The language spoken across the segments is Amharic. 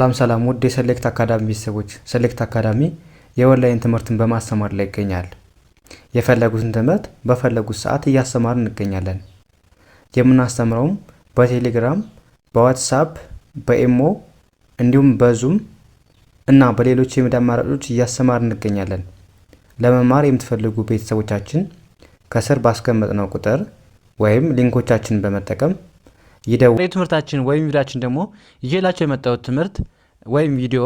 ሰላም ሰላም ውድ የሰሌክት አካዳሚ ቤተሰቦች፣ ሰሌክት አካዳሚ የኦንላይን ትምህርትን በማስተማር ላይ ይገኛል። የፈለጉትን ትምህርት በፈለጉት ሰዓት እያስተማርን እንገኛለን። የምናስተምረውም በቴሌግራም፣ በዋትሳፕ፣ በኢሞ እንዲሁም በዙም እና በሌሎች የሚዲያ አማራጮች እያስተማርን እንገኛለን። ለመማር የምትፈልጉ ቤተሰቦቻችን ከስር ባስቀመጥነው ቁጥር ወይም ሊንኮቻችንን በመጠቀም ይደው። ትምህርታችን ወይም ቪዲዮአችን ደግሞ ይዤላችሁ የመጣሁት ትምህርት ወይም ቪዲዮ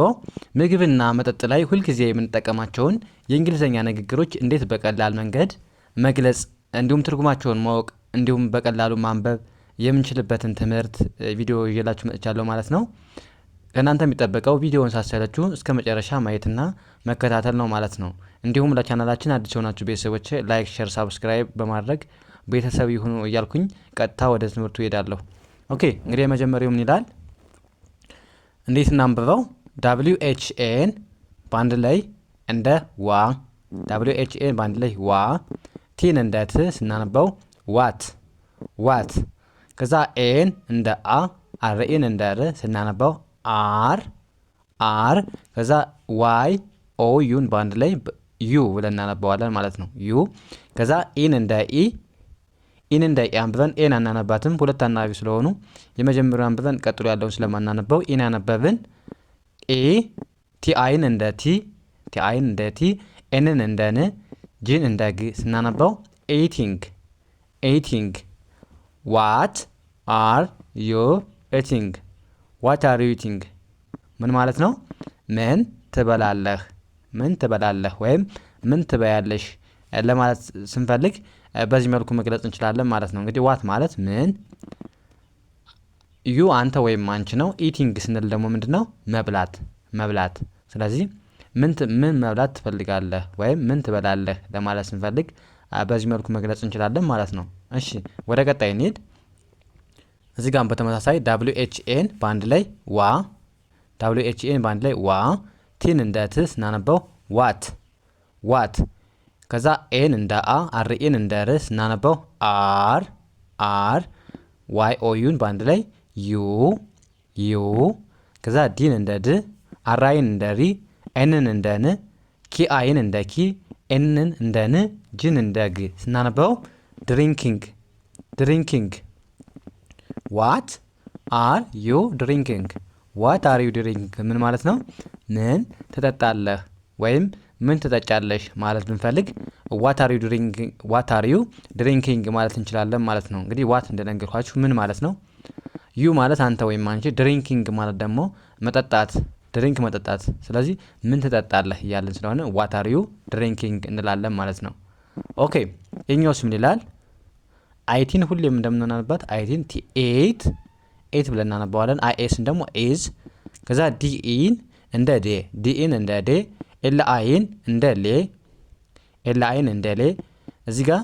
ምግብና መጠጥ ላይ ሁልጊዜ የምንጠቀማቸውን የእንግሊዝኛ ንግግሮች እንዴት በቀላል መንገድ መግለጽ እንዲሁም ትርጉማቸውን ማወቅ እንዲሁም በቀላሉ ማንበብ የምንችልበትን ትምህርት ቪዲዮ ይዤላችሁ መጥቻለሁ ማለት ነው። ከእናንተ የሚጠበቀው ቪዲዮውን ሳትሰለቹ እስከ መጨረሻ ማየትና መከታተል ነው ማለት ነው። እንዲሁም ለቻናላችን አዲስ የሆናችሁ ቤተሰቦች like፣ share፣ subscribe በማድረግ ቤተሰብ ይሁኑ እያልኩኝ ቀጥታ ወደ ትምህርቱ እሄዳለሁ። Okay፣ እንግዲህ የመጀመሪያው ምን ይላል? እንዴት እናንብበው? WHA ን በአንድ ላይ እንደ ዋ፣ WHA ን በአንድ ላይ ዋ፣ T ን እንደ ት ስናነበው what፣ what። ከዛ A ን እንደ አ፣ RE ን እንደ ር ስናነበው are፣ are። ከዛ YOU ን በአንድ ላይ you ብለን እናነበዋለን ማለት ነው። You። ከዛ E ን እንደ ኢ፣ E ን እንደ ኢ አንብበን A ን አናነባትም። ሁለት አናባቢ ስለሆኑ የመጀመሪያው አንብበን ቀጥሎ ያለውን ስለማናነበው E ን አነበብን። ኤ TI ን እንደ ቲ፣ TI ን እንደ ቲ፣ N ን እንደ ን፣ G ን እንደ ግ ስናነበው eating፣ eating። What are you eating? What are you eating? ምን ማለት ነው? ምን ትበላለህ? ምን ትበላለህ ወይም ምን ትበያለሽ ለማለት ስንፈልግ በዚህ መልኩ መግለጽ እንችላለን ማለት ነው። እንግዲህ what ማለት ምን፣ you አንተ ወይም አንቺ ነው። Eating ስንል ደግሞ ምንድን ነው? መብላት፣ መብላት። ስለዚህ ምን መብላት ትፈልጋለህ ወይም ምን ትበላለህ ለማለት ስንፈልግ በዚህ መልኩ መግለጽ እንችላለን ማለት ነው። እሺ፣ ወደ ቀጣይ እንሂድ። እዚህ ጋር በተመሳሳይ WHA ን በአንድ ላይ ዋ፣ WHA ን በአንድ ላይ ዋ፣ T ን እንደ ት ስናነበው what፣ what። ከዛ A ን እንደ አ፣ RE ን እንደ ር ስናነበው are፣ are። YOU ን በአንድ ላይ you፣ you። ከዛ D ን እንደ ድ፣ RI ን እንደ ሪ፣ N ን እንደ ን፣ KI ን እንደ ኪ፣ N ን እንደ ን፣ G ን እንደ ግ ስናነበው drinking፣ drinking። What are you drinking? What are you drinking? ምን ማለት ነው? ምን ትጠጣለህ ወይም ምን ትጠጫለሽ ማለት ብንፈልግ what are you drinking ማለት እንችላለን ማለት ነው። እንግዲህ what እንደነገርኳችሁ ምን ማለት ነው። You ማለት አንተ ወይም አንቺ፣ drinking ማለት ደግሞ መጠጣት፣ drink መጠጣት። ስለዚህ ምን ትጠጣለህ እያለን ስለሆነ what are you drinking እንላለን ማለት ነው። Okay፣ የኛውስ ምን ይላል? IT ን ሁሌም እንደምናነባት IT ን ቲ it፣ it ብለን እናነባዋለን። IS ን ደግሞ is። ከዛ DE ን እንደ ዴ፣ DE ን እንደ ዴ፣ LI ን እንደ ሌ፣ LI ን እንደ ሌ። እዚህ ጋር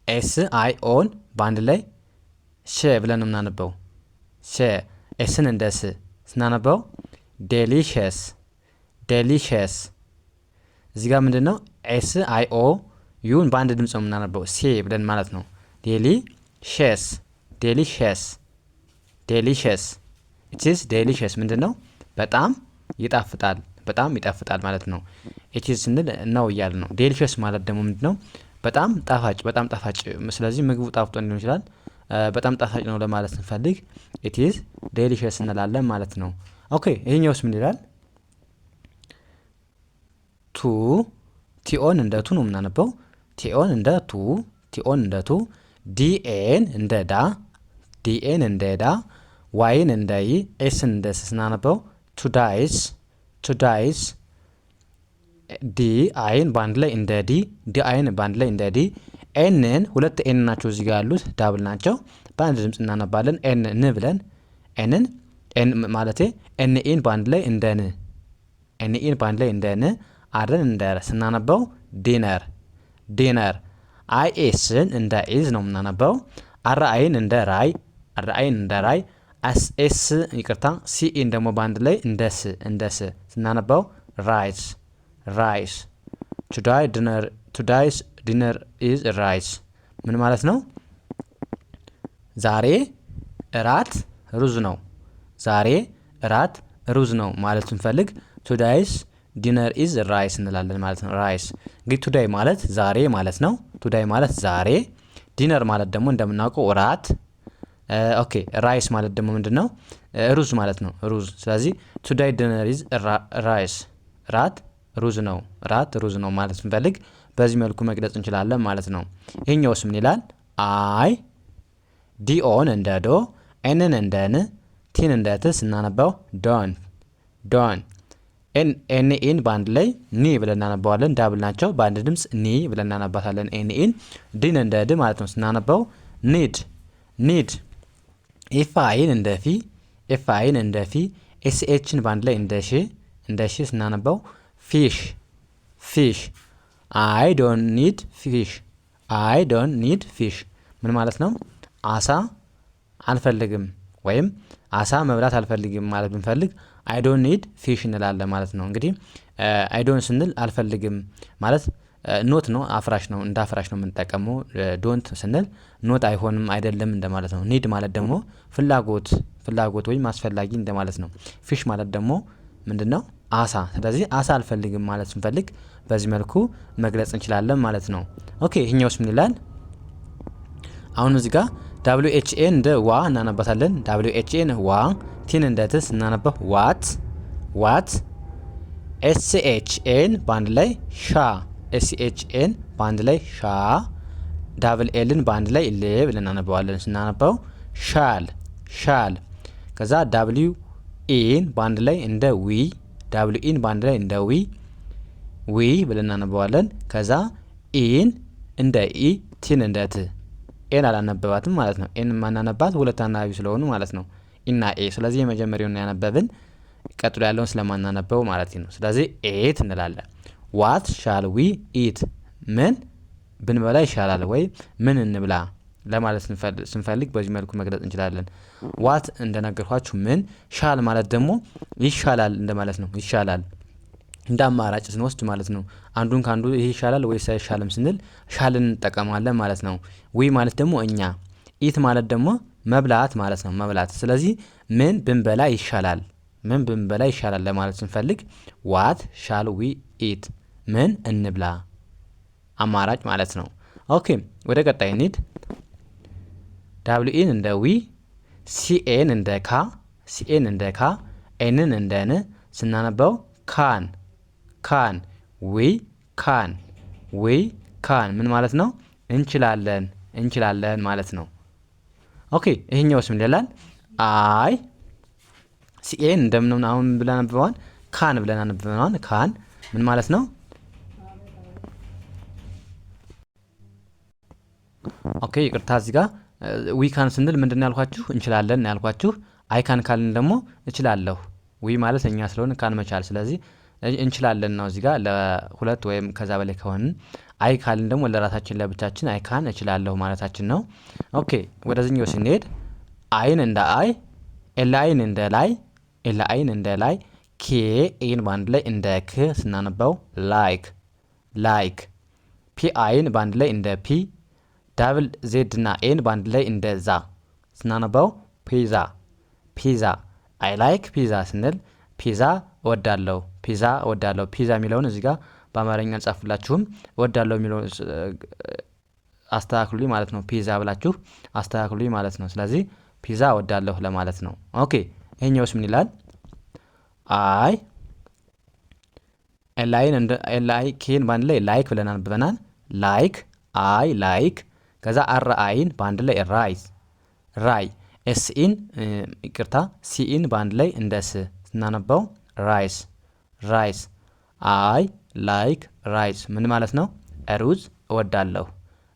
SIO ን በአንድ ላይ ሸ ብለን ነው የምናነበው። ሸ፣ S ን እንደ ስ ስናነበው delicious፣ delicious። እዚህ ጋር ምንድን ነው? SIO U ን በአንድ ድምፅ ነው የምናነበው ሴ ብለን ማለት ነው። Delicious፣ delicious፣ delicious። It's delicious ምንድን ነው? በጣም ይጣፍጣል፣ በጣም ይጣፍጣል ማለት ነው። It's ስንል ነው እያለ ነው። Delicious ማለት ደግሞ ምንድን ነው? በጣም ጣፋጭ፣ በጣም ጣፋጭ። ስለዚህ ምግቡ ጣፍጦ ሊሆን ይችላል። በጣም ጣፋጭ ነው ለማለት ስንፈልግ it's delicious እንላለን ማለት ነው። Okay፣ ይሄኛውስ ምን ይላል? To፣ TO ን እንደ ቱ ነው የምናነበው። TO ን እንደ ቱ፣ TO ን እንደ ቱ፣ DA ን እንደ ዳ፣ DA ን እንደ ዳ፣ Y ን እንደ ይ፣ S ን እንደ ስ ስናነበው today's፣ today's። DI ን በአንድ ላይ እንደ ዲ፣ DI ን በአንድ ላይ እንደ ዲ፣ N ን፣ ሁለት N ናቸው እዚህ ጋር ያሉት double ናቸው። በአንድ ድምፅ እናነባለን። N ን ብለን N ን N ማለቴ NE ን በአንድ ላይ እንደ ን፣ NE ን በአንድ ላይ እንደ ን፣ R ን እንደ ር ስናነበው dinner፣ dinner። IS ን እንደ ኢዝ ነው የምናነበው። RI ን እንደ ራይ፣ RI ን እንደ ራይ፣ S ይቅርታ CE ን ደግሞ በአንድ ላይ እንደ ስ፣ እንደ ስ ስናነበው rice፣ rice። Today's dinner is rice ምን ማለት ነው? ዛሬ እራት ሩዝ ነው። ዛሬ እራት ሩዝ ነው። እራት ሩዝ ነው ማለት ስንፈልግ today's dinner is rice እንላለን ማለት ነው። Rice እንግዲህ today ማለት ዛሬ ማለት ነው። Today ማለት ዛሬ፣ dinner ማለት ደግሞ እንደምናውቀው እራት። Okay, rice ማለት ደግሞ ምንድን ነው? ሩዝ ማለት ነው። ሩዝ። ስለዚህ today dinner is rice፣ ራት ሩዝ ነው። ራት ሩዝ ነው ማለት ስንፈልግ በዚህ መልኩ መግለጽ እንችላለን ማለት ነው። ይሄኛውስ ምን ይላል? I D O ን እንደ ዶ፣ N ን እንደ ን፣ T ን እንደ ት ስናነባው don't, don't። N E ን በአንድ ላይ ኒ ብለን እናነባዋለን። Double ናቸው። በአንድ ድምፅ ኒ ብለን እናነባታለን። N E ን D ን እንደ ድ ማለት ነው። ስናነባው need, need። F I ን እንደ ፊ፣ F I ን እንደ ፊ፣ S H ን በአንድ ላይ እንደ ሽ፣ እንደ ሽ ስናነባው fish, fish። I don't need fish, I don't need fish ምን ማለት ነው? አሳ አልፈልግም ወይም አሳ መብላት አልፈልግም ማለት ብንፈልግ I don't need fish እንላለን ማለት ነው። እንግዲህ I don't ስንል አልፈልግም ማለት not ነው፣ አፍራሽ ነው፣ እንደ አፍራሽ ነው የምንጠቀመው። Don't ስንል not አይሆንም፣ አይደለም እንደማለት ነው። Need ማለት ደግሞ ፍላጎት፣ ፍላጎት ወይም አስፈላጊ እንደማለት ነው። Fish ማለት ደግሞ ምንድን ነው? አሳ። ስለዚህ አሳ አልፈልግም ማለት ስንፈልግ በዚህ መልኩ መግለጽ እንችላለን ማለት ነው። Okay, ይህኛውስ ምን ይላል? አሁን እዚህ ጋር W H A እንደ ዋ እናነባታለን። W H A ን ዋ፣ T ን እንደ ት ስናነባው what, what። S H A ን በአንድ ላይ ሻ፣ S H A ን በአንድ ላይ ሻ፣ double L ን በአንድ ላይ ል ብለን እናነባዋለን። ስናነባው shall, shall። ከዛ W E ን በአንድ ላይ እንደ ዊ፣ W E ን በአንድ ላይ እንደ ዊ፣ ዊ ብለን እናነባዋለን። ከዛ E ን እንደ ኢ፣ T ን እንደ ት፣ A ን አላነበባትም ማለት ነው። A ን ማናነባት ሁለት አናባቢ ስለሆኑ ማለት ነው፣ E ና A። ስለዚህ የመጀመሪያውን ያነበብን ቀጥሎ ያለውን ስለማናነበው ማለት ነው። ስለዚህ eat እንላለን። What shall we eat? ምን ብንበላ ይሻላል ወይ ምን እንብላ ለማለት ስንፈልግ በዚህ መልኩ መግለጽ እንችላለን። What እንደነገርኳችሁ ምን፣ shall ማለት ደግሞ ይሻላል እንደማለት ነው። ይሻላል እንደ አማራጭ ስንወስድ ማለት ነው። አንዱን ከአንዱ ይሄ ይሻላል ወይስ አይሻልም ስንል shall ን እንጠቀማለን ማለት ነው። We ማለት ደግሞ እኛ፣ eat ማለት ደግሞ መብላት ማለት ነው። መብላት። ስለዚህ ምን ብንበላ ይሻላል፣ ምን ብንበላ ይሻላል ለማለት ስንፈልግ what shall we eat? ምን እንብላ አማራጭ ማለት ነው። Okay, ወደ ቀጣይ እንሂድ። W E ን እንደ ዊ፣ C A ን እንደ ካ፣ C A ን እንደ ካ፣ N ን እንደ ን ስናነበው can, can። We can, we can ምን ማለት ነው? እንችላለን፣ እንችላለን ማለት ነው። Okay, ይሄኛውስ ምን ይላል? I C A ን እንደምን አሁን ብለን አንብበዋል? ካን ብለን አንብበዋል። Can ምን ማለት ነው? Okay, ይቅርታ፣ እዚህ ጋር we can ስንል ምንድን ነው ያልኳችሁ? እንችላለን ያልኳችሁ። I can ካልን ደግሞ እችላለሁ። We ማለት እኛ ስለሆነ can መቻል። ስለዚህ እንችላለን ነው እዚህ ጋር ለሁለት ወይም ከዛ በላይ ከሆንን። I ካልን ደግሞ ለራሳችን ለብቻችን I can እችላለሁ ማለታችን ነው። Okay, ወደዚህኛው ስንሄድ I ን እንደ አይ፣ L I ን እንደ ላይ፣ L I ን እንደ ላይ፣ K E ን በአንድ ላይ እንደ ክ ስናነባው like, like። P I ን በአንድ ላይ እንደ ፒ፣ double Z እና A ን በአንድ ላይ እንደ ዛ ስናነባው pizza, pizza። I like pizza ስንል ፒዛ እወዳለሁ፣ ፒዛ እወዳለሁ። ፒዛ የሚለውን እዚህ ጋር በአማርኛ አልጻፍላችሁም። እወዳለሁ የሚለውን አስተካክሉልኝ ማለት ነው። ፒዛ ብላችሁ አስተካክሉልኝ ማለት ነው። ስለዚህ ፒዛ እወዳለሁ ለማለት ነው። Okay, ይሄኛውስ ምን ይላል? I L I ን እንደ L I K ን በአንድ ላይ like ብለን አንብበናል። Like, I like። ከዛ R I ን በአንድ ላይ ራይዝ፣ ራይ። S E ን፣ ይቅርታ፣ C E ን በአንድ ላይ እንደ ስ ስናነባው rice, rice። I like rice ምን ማለት ነው? ሩዝ እወዳለሁ፣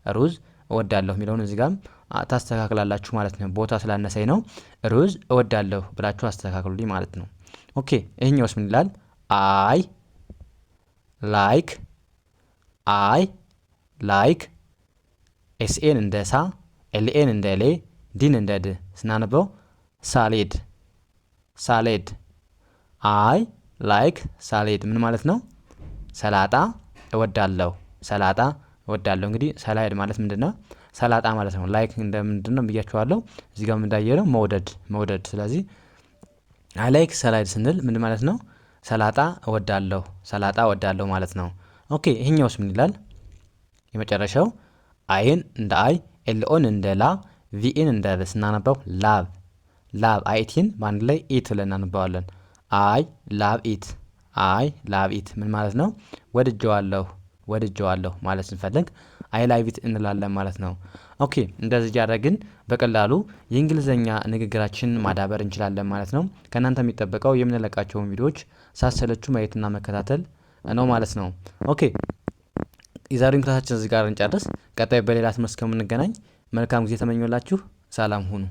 ሩዝ እወዳለሁ የሚለውን እዚህ ጋርም ታስተካክላላችሁ ማለት ነው። ቦታ ስላነሰኝ ነው። ሩዝ እወዳለሁ ብላችሁ አስተካክሉልኝ ማለት ነው። Okay, ይሄኛውስ ምን ይላል? I like, I like S A ን እንደ ሳ፣ L A ን እንደ ሌ፣ D ን እንደ ድ ስናነበው salad, salad። I like salad ምን ማለት ነው? ሰላጣ እወዳለሁ፣ ሰላጣ እወዳለሁ። እንግዲህ salad ማለት ምንድን ነው? ሰላጣ ማለት ነው። Like እንደምንድን ነው ብያችኋለሁ። እዚህ ጋር እንዳየነው መውደድ፣ መውደድ። ስለዚህ I like salad ስንል ምን ማለት ነው? ሰላጣ እወዳለሁ፣ ሰላጣ እወዳለሁ ማለት ነው። Okay፣ ይሄኛውስ ምን ይላል? የመጨረሻው I ን እንደ አይ፣ LO ን እንደ ላ፣ VE ን እንደ ቭ ስናነበው love፣ love። IT ን በአንድ ላይ ኢት ብለን እናነበዋለን። I love it፣ I love it ምን ማለት ነው? ወድጀዋለሁ፣ ወድጀዋለሁ ማለት ስንፈልግ I love it እንላለን ማለት ነው። Okay፣ እንደዚህ እያደረግን በቀላሉ የእንግሊዝኛ ንግግራችንን ማዳበር እንችላለን ማለት ነው። ከእናንተ የሚጠበቀው የምንለቃቸውን ቪዲዮዎች ሳትሰለቹ ማየትና መከታተል ነው ማለት ነው። Okay፣ የዛሬውን ክላሳችን እዚህ ጋር እንጨርስ። ቀጣይ በሌላ ትምህርት እስከምንገናኝ መልካም ጊዜ ተመኘሁላችሁ። ሰላም ሁኑ።